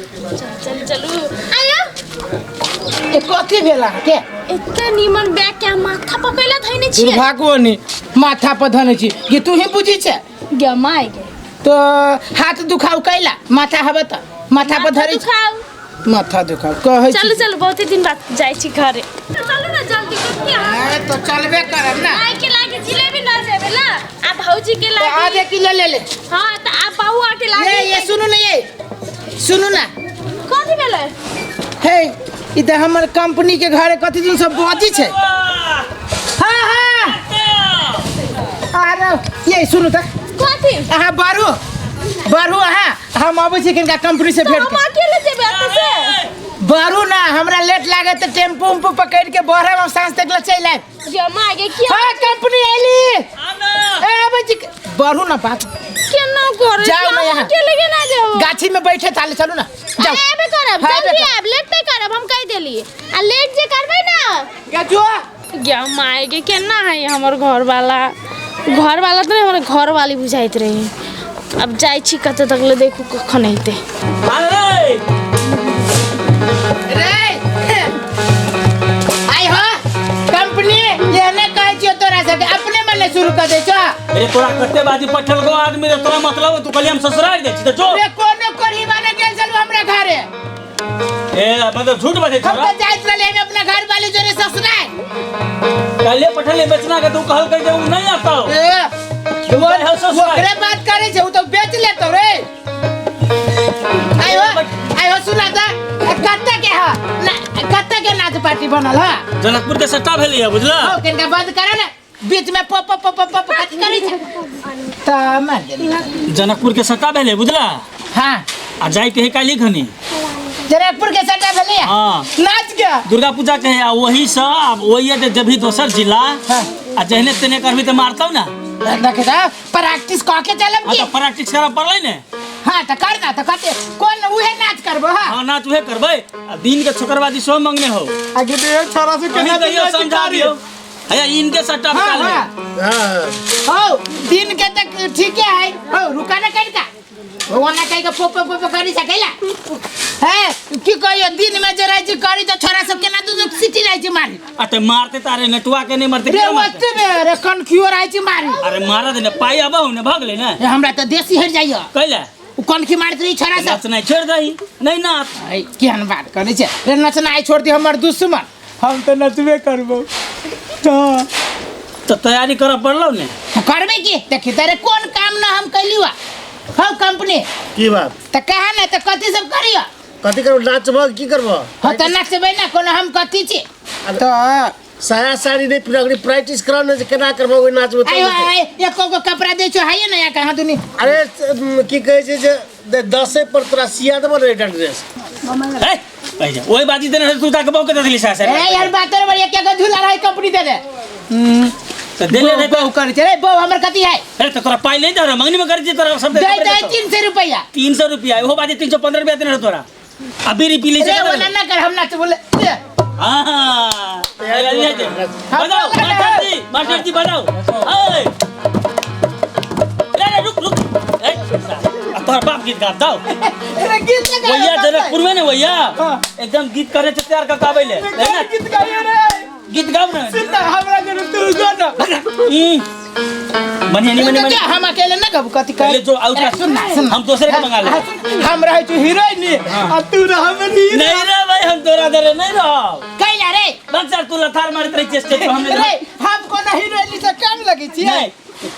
चल चलू आयो। ए कथी भेल अहाँके? एते नीमन बैग के अहाँ माथा पकैला धैने छियै। दुर्भाग्यो नि माथा पर धने छी कि तू ही बुझी छै। गे my गे। तो हाथ दुखाउ कैला माथा हवे त माथा पर धरे छी। दुखाउ। माथा दुखाउ कहै छी। चलू चलू बहुते दिन बाद जाइ छी घरे। चलू ना जल्दी कथी अहाँ? अरे तो चलबे करब ना। माय के लागी जिलेबी ना जेबे ना आ भौजी के तो लागी। आधे किलो ले ले। हाँ त आ बउआ के लागी। ये सुनू ना, ये सुनू ना। कथी भेलै? हे ई त हमर कंपनी के घरे कथी दिन सब बजी छै। हाँ हाँ अरे ये सुनू त। कथी? अहाँ बढ़ू बढ़ू अहाँ, हम अबै छी किनका कंपनी से तो भेंट हम अकेले जेबै एतऽ से? बढ़ू ना, हमरा लेट लागत त टेम्पू उम्पू पकड़ के बढ़ब, हम साँझ तक ले चलि आयब। गे my गे किया? हाँ कंपनी आइली। ए अबै छी, बढ़ू ना बात। केना करै? जाओ ना हम यहाँ। अकेले केना जेबै? गाछी में बैठे ताले चलू ना। जाओ। अरे एबे करब, हाँ, एबे जल्दी करब। आयब, लेट नहीं करब, हम कहि देली। आ लेट जे करबै ना। गजुआ। गे my गे केना है हमर घर वाला? घर वाला तऽ नहि, हमर घर वाली बुझाइत रही। अब जाइ छी कतऽ तक ले देखू कखन अयतै। अरे रे आई हो कंपनी ये ने कहै छियो तोरा सबके अपने मने शुरू कर दै छो। अरे तोरा कते बाजी पठल गो आदमी रे, तोरा मतलब तू कहली हम ससुराल जाइ छी त जो। रे कोनो करही माने गेल छलु हमरा घरे। ए मतलब झूठ बजै हम छौ। त जाइत रहली हम अपना घर वाली जोरे ससुराल। कहले पठले बेचना के तू कहल के जे उ नहीं आता। ए वो है ससुराल। ओकरे बात करे छै, उ तो बेच लेतो रे। आई हो, आई हो सुना त कत्ता के ह ना, कत्ता के नाच पार्टी बनल ह? जनकपुर के सट्टा भेलै है बुझला। हो किनका बंद करे ना, बीच में पप पप पप पप कथी करै छै त मार देली। जनकपुर के सट्टा भेलै बुझला। हां आ जाय के है काल्हि खनी। जनकपुर के सट्टा भेलै? हाँ। नाच के दुर्गा पूजा के है, आ वही से आब वही है जे जब भी दोसर जिला। हाँ। आ जहने तेने करबी त मारतौ ना। देखे त प्रैक्टिस क के चलब हाँ की? त प्रैक्टिस करऽ पड़लै ने। हाँ त कर ना, त कते कोन उहे नाच करबो? हाँ हाँ नाच उहे करबै। आ दिन के छोकरबाजी सेहो मंगने हो। आगे दे छोरा से कहीं कहियो समझा दियो। हैया इनके सट्टा हाँ, बता ले। हाँ। हाँ। हो दिन के तक ठीके है। हो रुका ना कनिका, ओना कहि के पोप पोप करी सकैला है की कहियो? दिन में जे रहै छी करी त छोरा सब केना दू दू सीटी रहै छी मारी। आ ते मारते तारे नेटुआ के नहीं मारते रे के मारते? ओते में रे कनखियो रहै छी मारी। अरे मारा दे ने पाई आबहु ने भगले ने। रे हमरा त देसी हट जाइयो। कैला? उ कनखी मारैत रही छोरा सब। नचनाइ छोड़ दही नहीं नाच। ऐ केहन बात करै छै रे, नचनाइ छोड़ दी हमर दुश्मन। हम त नचबे करबो। हाँ। तो तैयारी करऽ पड़लौ ने। करबे की? देखी तेरे कोन काम ना हम कैलियो हौ कंपनी। की बात? त कहा ना त कथी सब करियो? कथी करबो? नाचबो की करबो? हाँ त नचबै ना, कोनो हम कथी छी त साया साड़ी नहीं पहिरब, प्रैक्टिस कराओ ने जे केना करबो ओहि नाचबो। आइ आइ एको गो कपड़ा दै छौ हाइए ना या कहाँ दुनी। अरे की कहै छै जे दसे पर तोरा सिया देबो ने एकटा ड्रेस। ए पहिले ओहि बाजी देने रहे, तू जाके बहु के दे देली साया साड़ी। ए यार बात रे बढ़िया के झूला रहे कंपनी दे दे। त देले रहे बहु करे छै रे, बहु हमर कथी है? अरे त तोरा पाई नहीं दे रहा, मंगनी में कर दी तोरा सब दे दे दे 300 रुपया। 300 रुपया ओहो बाजी 315 रुपया देने रहे तोरा। अभी रिपी ले रे जा। ओना ना कर, हम नाच बोले। ले। हाँ। तैयारी है जे। हम बजाओ, बोला मास्टर जी, मास्टर जी बजाओ। ओए। रे, रे, रुक, रुक। ए, आ तोहर बाप गीत गाब दाओ। रे गीत ना गाओ, भैया बाप जनकपुर में ने भैया। हाँ। एकदम गीत करे छे तैयार कर के आबै ले। रे। ना? गीत गाइयो रे। गीत गाओ ना। सुन ना, हमरा जरूर तू गा ना। बढ़िया नहीं तो बने। क्या हम अकेले ना गब कथी कहे? पहले जो आउट अरे सुन ना, सुन ना। हम दूसरे के मंगा ले। हाँ, सुन, हम रहै छु हीरोइन आ तू रह हमर हीरो। नहीं रे भाई, हम तोरा दरे नहीं रहो। कैला रे? बस यार तू लथार मारत रही छे स्टेज पर, हमने रे हम कोनो हीरोइन से कम लगै छियै? नहीं,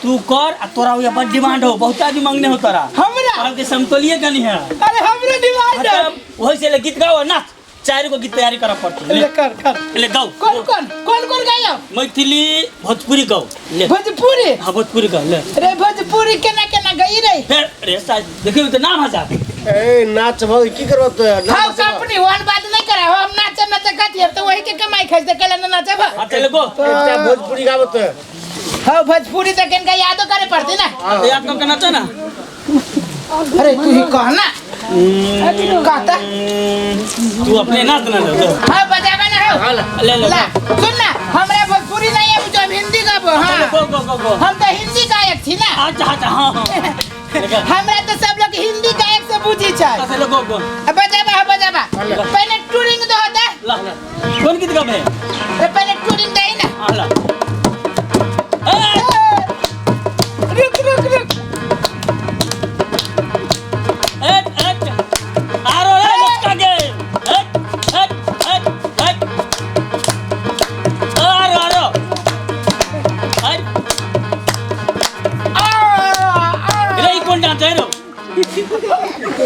तू कर आ तोरा ओया बड़ डिमांड हो, बहुत आदमी मांगने हो तोरा। हमरा? कहल के समतोलिए कनी है। अरे हमरे डिमांड है। वही से ले गीत गाओ और नाच। चार गो गीत तैयारी करऽ पड़तौ। ले कर कर। ले गाओ। कौन कौन कौन कौन गायो? मैथिली भोजपुरी गाओ। ले। भोजपुरी? हाँ भोजपुरी गाओ ले। रे भोजपुरी केना केना गई रे? फिर रे साज देखियो तो नाम हजा। ए नाच भौ की करबो तो? हाँ कंपनी वन बात नहीं करा हो, हम नाच नाच कथी है तो वही के कमाई खाइ से केला ना नाचब। हाँ चल गो। एकटा भोजपुरी गाबो तो। हाँ भोजपुरी तो केनका यादो करे पड़ती ना। हाँ, तो याद करके नाचो ना। अरे तू ही कह ना। कहता तू अपने नाच ना ले। हाँ बजाबे ना हो। ले ले ला सुन ना, हमरा भोजपुरी नहीं है, हम हिंदी गाबो। हाँ गो गो गो गो। हम तो हिंदी गायक छी ना। अच्छा अच्छा हाँ हाँ। हमरा तो सब लोग हिंदी गायक से बुझी छै। अच्छा ले गो गो। अब बजाबा ह बजाबा। पहले टूरिंग दो होता। ला कोन गीत गाबे? रे पहले टूरिंग दे ना। हाँ ला। ए रुक रुक रुक। ए ए आरो रे लटका गे। ए ए ए ए आरो आरो। ए आ रे ई कोन डांस है रो?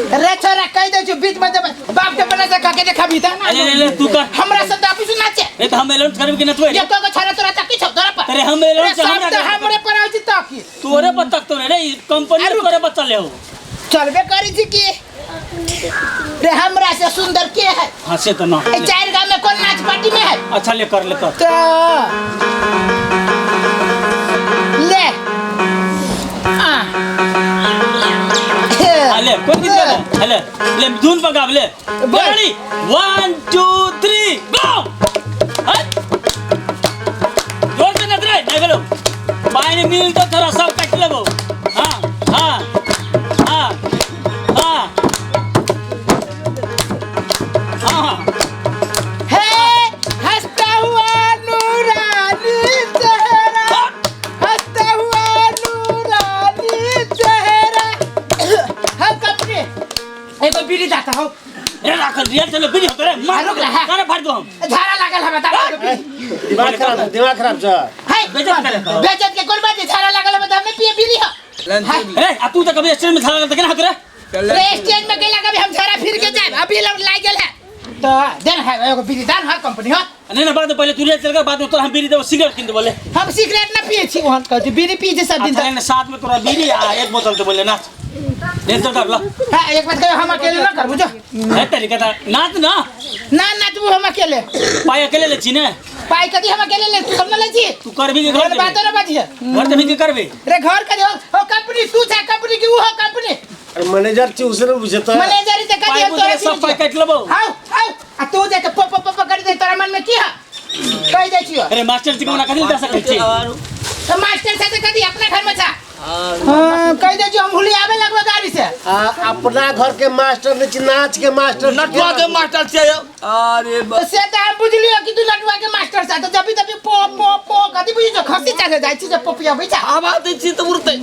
रे छोरा कह दे छु बीच में जब बाप के बना से खा के देखबी त ना। अरे ले ले तू कर। हमरा से त ऑफिस नाचे। रे तो हम एलाउंस करबे कि नचबै? ये तो छोरा तोरा तकी छौ तोरा पर। अरे हम एलाउंस रे सब हमरा त हमरे पर आउ छी तकी। तोरे पर तक तो रे ई कंपनी अरे तोरे पर चले हो। चलबे करी छी की रे हमरा से सुंदर के है? हां से तो ना। ए चार गांव में कौन नाच पार्टी में है? अच्छा ले कर ले कर। तो ले आ अले कोन गीत गाबे? अले ले धुन पर गाब ले। बोल। रेडी 1 2 3 गो। हट जोर से नच रे नहीं बोलो। पानी मिल तो थोड़ा सब काट लेबो। हां हां हां हां हां। हे हंसता हुआ नूरानी चेहरा, हंसता हुआ नूरानी चेहरा। हम कंपनी एगो बीड़ी दाता हो। रे राखल रियल चलो बीड़ी होते रे मार रुक ला, हाँ। काने फाड़ दो हम। झाड़ा लागल है बता। दिमाग खराब छ, दिमाग खराब छ। है बेइज्जत करे। बेइज्जत के कोन बात है? झाड़ा लागल है बता, हमने पिए बीड़ी हो। रे आ तू तो कभी स्टेज में झाड़ा लगता केना होत रे? रे स्टेज में गेला कभी हम झाड़ा फिर के जाए अभी लोग लाग गेल है तो देन है एगो बीड़ी दान है कंपनी हो। नहीं ना बाद में पहले तू रियल चल कर बाद में तोरा हम बीड़ी देबो सिगरेट किन देबो ले। हम सिगरेट ना पिए छी वहां कहै छी बीड़ी पिए छी सब दिन अच्छा तक। ने साथ में तोरा बीड़ी आ एक बोतल दे बोले नाच। ले चल कर ला। हां एक बात कहियो हम अकेले ना करबू जो। है तरीका ता नाच ना। ना नाचबू हम अकेले। पाई अकेले ले छी ने? पाई कदी हम अकेले ले तू सब ना ले छी। तू करबी के घर घर बात ना बाजिए। घर देबी के करबी? रे घर का जो ओ कंपनी तू छा कंपनी की ऊ हो कंपनी। अरे मैनेजर छी उसने बुझे त। मैनेजर से कदी पाई हम तोरा बुझे सब पाई काट लेबो। हां हां आ तू जाके पो पो पो कर दे तोरा मन में की है? कह दे छियो। अरे मास्टर जी के मना कदी जा सकै छी? तो मास्टर से कदी अपना घर में छा। हां कह दे छियो हम हुली आवे लगबो गाड़ी से। आ अपना घर के मास्टर ने छी नाच के मास्टर नटुआ के मास्टर छै। अरे तो से त हम बुझलियो कि तू नटुआ के मास्टर सा तो जबी तबी पो पो पो कदी बुझी जो खसी चाहे जाय छी जे पोपिया बैठा आवाज दै छी त उड़तै।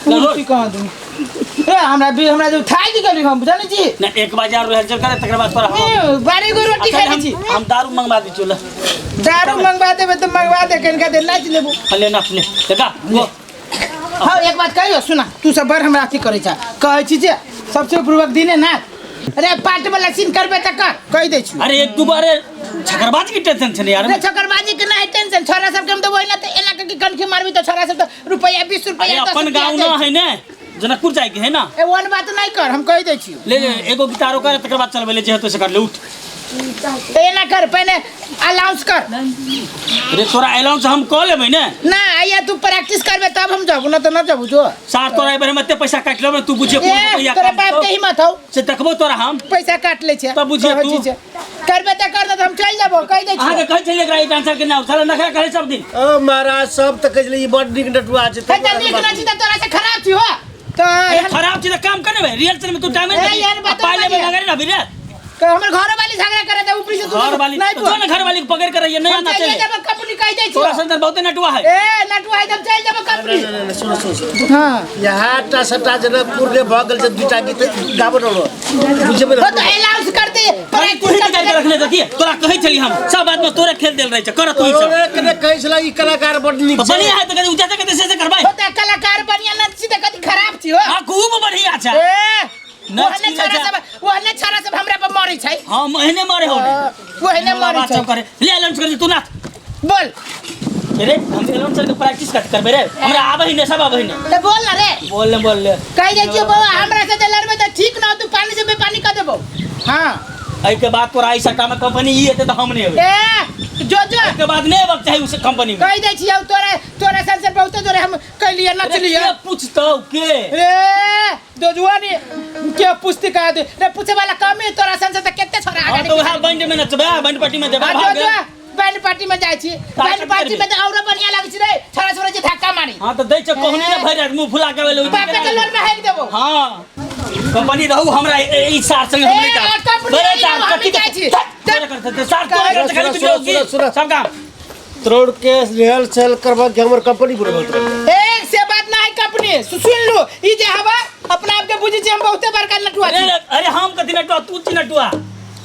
कुर्सी कहाँ दू? ए हमरा भी हमरा जो थाकि गेली हम बुझल छी। ना एक बाजार रहल चल करे तकर बाद तोरा हम ए, बारी गो रोटी अच्छा, खाइ छी। हम दारू मंगवा दै छियो ले। दारू मंगवा देबे त मंगवा दे कनका दे नाच लेबो। ले नाच ले देखा गो। हाँ एक बात कहियो सुना तू सब बड़ हमरा अथी करै छा कहै छी जे सबसे पूर्वक दिने नाच। अरे पाट वाला सीन करबे त कर कहि दै छी। अरे एक दू बार छकरबाजी के टेंशन छै ने यार। रे छकरबाजी के नहीं टेंशन छोरा सब के हम देबो ना त एना के कनखी मारबी त छोरा सब त रुपैया 20 अरे रुपैया 10 अपन रुपैया गांव दै ना छै। है ने जनकपुर जाए के है ना। ए वन बात नहीं कर हम कहि दै छी। ले ले एगो गिटारो कर तकर बाद चलबे ले जे हेतौ से कर ले उठ। त एना कर पहले अलाउंस कर। रे तोरा अलाउंस हम क लेबै ने। ना आया तू प्रैक्टिस करबे तब हम जाबू ना त ना जाबू जो। सार तोरा एहि बेर हम एते पैसा काटि लेबै तू बुझिए कोन ए रुपैया तोरा काटि बाप लेतौ। के हिम्मत हौ से देखबो तोरा हम पैसा काट ले छै तब बुझिए कहै तू। छी जे। करबे त कर दे त हम चलि जाबो कहि दै अहाँ के छी। कहै छलियै एकरा ई डांसर के नाम साला नखरा करे सब दिन। ओ महाराज सब त कहै छलै ई बड नीक नटुआ छै। हे त नीक ना छी त तोरा से खराब छी हो त अरे खराब छी त काम करने बे रियल में तू टाइम ए, यार, नहीं बात पाई लेबे बात मगर ना भी रे। तो हमर घर वाली झगड़ा करे त ऊपरी से तू घर वाली नहीं तो ना घर वाली के पकड़ कर रहिए नहीं हम आना चलि चले। जाबो कंपनी कहि दै छी। तोरा संग बहुते नटुआ है। ए नटुआ है त हम चलि जाबो कंपनी। नहीं, नहीं, सुनो सुनो सुनो। हां यहाँ टा सटा जनकपुर के भऽ गेल छै दूटा गीत गाबो रहलो बुझबे हो त अलाउंस कर दे अरे तू ही बिगाड़ के रखने देखिए तोरा कहै छली हम सब बात में तोरे खेल देल रहै छै कर तू ई सब। तोरे के कहै छला ई कलाकार बड नीक तो छै। बढ़िया है त कदी ऊंचा से कदी से करबै। हो त कलाकार बढ़िया न छी त कदी खराब छी हो। हां खूब बढ़िया छै। ए नाच ओहने की छोरा लजा। सब ओहने छोरा सब हमरा पर मरै छै। हां महीने मारे हो ने ओहने मरै बात छै। सब करे ले अलाउंस कर दे तू नाच। बोल रे हम अलाउंस के प्रैक्टिस कर करबे रे हमरा आबै ने सब आबै ने। त बोल ना रे। बोल ले बोल ले कहि दै छियो बौआ हमरा से जे लड़बै त ठीक ना तू पानी से बेपानी कर देबो। हां एहि के बाद तोरा ई सट्टा में कंपनी ई हेतै त हम नहीं एबै। ए जो जो एहि के बाद नहीं एबक चाही उस कंपनी में। कहि दै छियो तोरा तोरा संसर बहुते जोरे हम कहलिए नचलिए। के पूछतौ के? रे दोजुआ ने के पूछती कह दे रे पूछे वाला कम है तोरा संसर त केते छोरा हां आगाड़ी तो वएह बैंड में नचबै बैंड पार्टी में जेबै हां, जो भाग। जो बैंड पार्टी में जाइ छी बैंड पार्टी में त औरो बढ़िया लागै छै रे छोरा छोरा जे धक्का मारी। हां त दै छै कोहनी ने भरि रात मुंह फुला के आबै बापे के लोल में हेक देबो। हां कंपनी रहू हमरा ई सार संगे हम ए, नहीं जाब। कंपनी अरे नहीं सार रहू, हम कथी नहीं जाइ छी। तोरे करते सार तोरे करते खाली सुनो, तू सुनो, सुनो। सब काम तोड़ के रिहर्सल करबा के हमर कंपनी पूरा बोलत रहे। ए से बात ना है कंपनी सुन लो ई जे हवा अपना आप के बुझी छी हम बहुते बड़का नटुआ अरे छी अरे हम कथी नटुआ तू छी नटुआ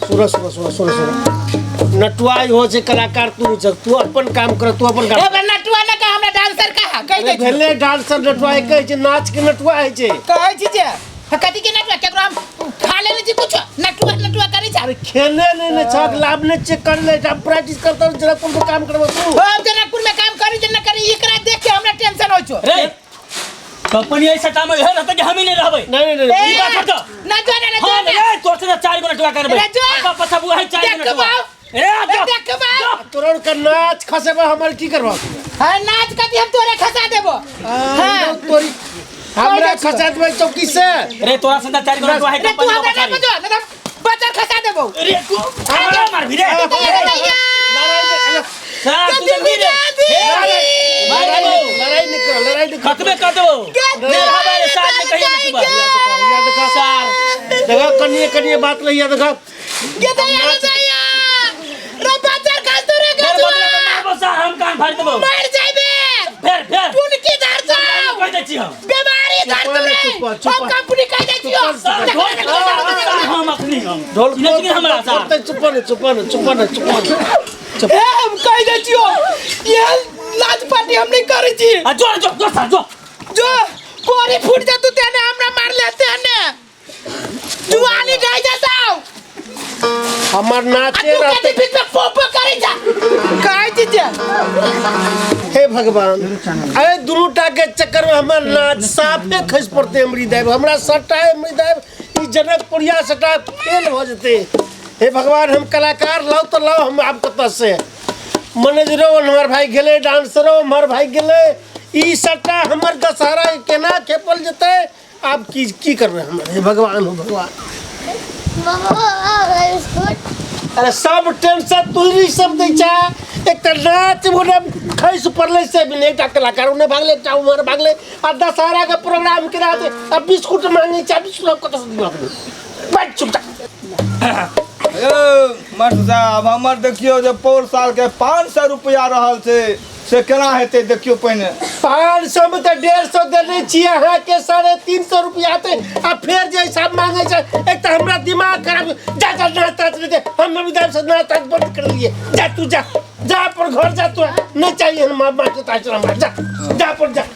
सुनो सुनो सुनो सुनो सुनो नटुआई हो छै कलाकार तू छ तू अपन काम कर तू अपन काम ए बे नटुआ ना कह हमरा डांसर कहा कहि अरे दै छी भेले डांसर नटुआई कहै छै नाच के नटुआ होइ छै कहै छी जे हाँ, कथी के नटुआ केकरो हम खा लेने छी कुछ नटुआ नटुआ करै छै अरे खेले नहीं ने छक लाभ ने चेक कर ले जब प्रैक्टिस करता जनकपुर में काम करबो तू हम जनकपुर में काम करी जे न करी एकरा देख के हमरा टेंशन होइ छौ रे कंपनी ऐसा काम है रहता कि हम ही नहीं रहबै नहीं नहीं नहीं ई बात छोड़ दो। ना जो ना हाँ जो ना रे तोर से चार गो नटुआ करबै रे जो। अब्बा पछा बुआ है चार गो देख नटुआ बाऊ। ए जो देख बाऊ। तोरा के नाच खसेबा हमर की करबा तू हाँ नाच कथी हम तोरे खसा देबो हाँ तोरी हमरा खसा देबै चौकी से रे तोरा से चार गो नटुआ है रे तू कंपनी हमरा का ना बजो ना तो बचल खसा देबो रे तू हमरा मार भी रे सार तू जल्दी रे मार देबो लड़ाई नहीं करो लड़ाई नहीं करो खत्मे कर देबो नहीं रहबै रे सार में कहियो नटुआ याद देखा सार देखा कनिए कनिए बात नहीं याद देखा गे दैया रे दैया रे बचल खस तो रे फेर गजुआ बदला के मारबो सार हम कान फाड़ देबो मर जाइबे फेर फेर पुनकी धर जाओ कह दै छी हम बीमारी धर चुप तो रे चुप चुप। हम कंपनी कह दै छियो सार सार हम अखनी हम ढोल नहीं हमरा सार चुप न चुप न चुप न चुप न ए हम कह दै छियो ये लाज पार्टी हम नहीं करै छी आ जो जो जो सार जो जो कोरी फूट जा तू तेने हमरा मार लेते ने जुआनी ढाई जा साव हमर आ नाचे तू रहते कथी बीच में पोपो करै जा कहै छी जे हे भगवान अरे दुनूटा के चक्कर में हमर नाच साफे खसि पड़ते अमरी दाइब हमरा सट्टा अमरी दाइब ई जनकपुरिया सट्टा फेल भऽ जेतै हे भगवान हम कलाकार लाउ तऽ लाउ हम आब कतऽ से मैनेजरो हमर भाई गेलै डांसरो हमर भाई गेलै ई सट्टा हमर दशहरा केना खेपल जेतै आब की की करबै हम हे भगवान हो भगवान अरे सब टेंशन तू ही सब दै छै एक तऽ नाच बोले खसि पड़लै से भी नहीं एकटा कलाकार ओने भागलै एकटा उम्हर भागलै आ दशहरा के प्रोग्राम के रहते आ बिस्कुट मांगे छै बिस्कुट हम कतऽ से दिअ अपने बैठ चुपचाप यौ मास्टर साहब हमर देखियौ जे पौर सालके 500 रुपया रहल छै से केना हेतै देखियौ पहिने 500 में तऽ 150 देने छियै अहाँके 350 रुपया ते आ फेर जे हिसाब मांगे छै एक तऽ हमरा दिमाग खराब जा जा नाच ताच नहीं दे हम अभी से नाच ताच बंद कर लिए जा तू जा जा अपन घर जा तू नहीं चाहिए हम मास्टर ताच हमरा जा जा अपन जा।